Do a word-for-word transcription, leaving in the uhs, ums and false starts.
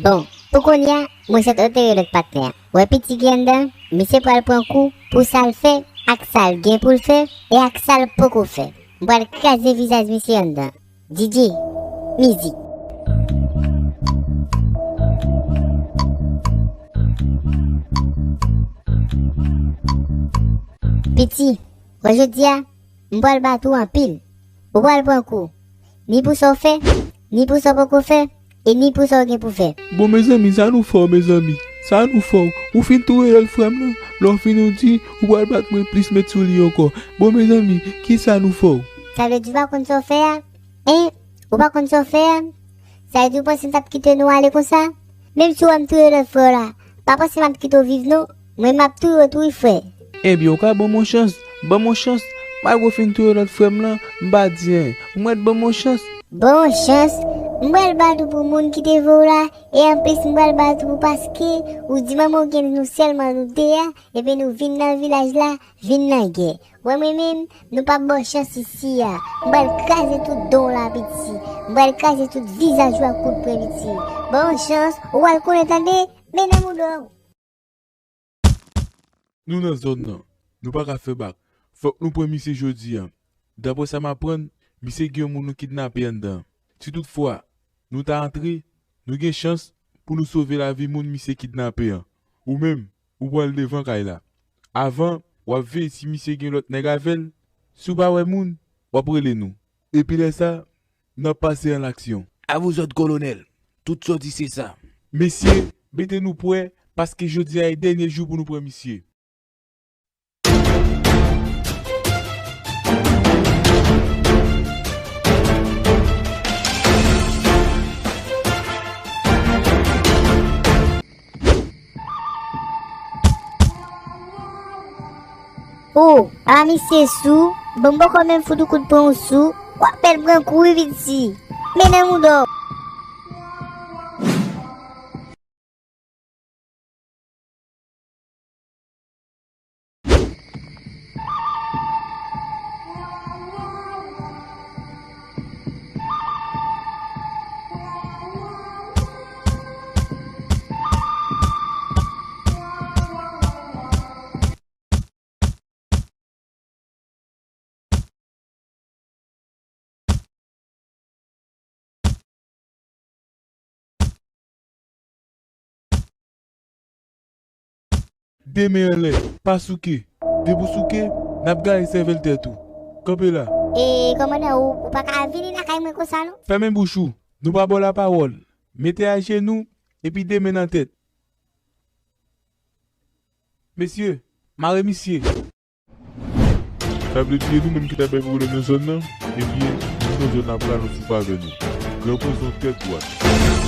Bon, pou kounye a, mwen sot antere lòt patnè a. Ou wè piti ki anndan, misye pral pran kou pou sa l fè, ak sa l gen pou l fè, e ak sa l poko fè. M pral kraze vizaj misye anndan. D J, mizik. Piti, wè jodi a, m pral bat ou anpil. Ou pral pran kou. Ni pou sa w fè, ni pou sa w poko fè, e ni pou sa w gen pou fè. Bon, mezanmi, sa nou fè w, mezanmi? Sa nou fè w? Ou fin touye lòt frè m nan. Lè w fin ou di, ou pral bat mwen plis met sou li ankò. Bon, mezanmi, kisa nou fè w? Sa vle di w pa konn sa w fè a? Hein? Ou pa konn sa w fè a? Sa vle di w panse m t ap kite nou ale konsa? Menm si w wè m touye lòt frè w la, pa panse m ap kite w viv non. Mwen m ap touye w tou wi frè. Ebyen, ou ka ban m yon chans. Ban m yon chans. Malgre w fin touye lòt frè m lan, m pa di anyen. Ou mèt ban m yon chans. Ban w yon chans? M pral bat ou pou moun ki te voye w la. E anplis, m pral bat ou pou paske ou di manman w gen nou sèlman nou de a, epi nou vin nan vilaj la, vin nan gè. Wè mwen menm, nou p ap ba w chans isi a. M pral kraze tout dan w la, piti. M pral kraze tout vizaj ou ak kout pwen, piti. Ban w chans, ou pral konnen tande, mennen m ou dò. Nou nan zòn nan. Nou pa ka fè bak. Fòk nou pran misye jodi a. Daprè sa m aprann, misye gen yon moun nou kidnape anndan. Si toutfwa nou ta antre, nou gen chans pou nou sove lavi moun misye kidnape an. Ou menm, ou pral devan kay la. Avan, w ap veye si misye gen lòt nèg avè l. Si w pa wè moun, w ap rele nou. Epi lè sa, n ap pase an laksyon. À vos ordres, colonel. Tout sòti se sa. Mesye, mete nou prè, paske jodi a e dènye jou pou nou pran misye. O, a misye sou, bon m poko menm fout ou kout pwen ou sou, w ap pèd pran kou wi piti. Mennen m ou dò. De men anlè, pa souke. Depi w souke, n ap gaye sèvèl tèt ou. Kanpe la. E, kòmandan, ou, ou pa ka vini lakay mwen konsa, non? Fèmen bouch ou. Nou pa ba w lapawòl. Mete ajenou, epi de men nan tèt. Mesye, mare misye. Sa vle di e nou menm ki t ap bay pwoblèm nan zòn nan? Ebyen, nou nan zòn la pou n al nan soupe avè nou. Gran pwezon tèt dwat.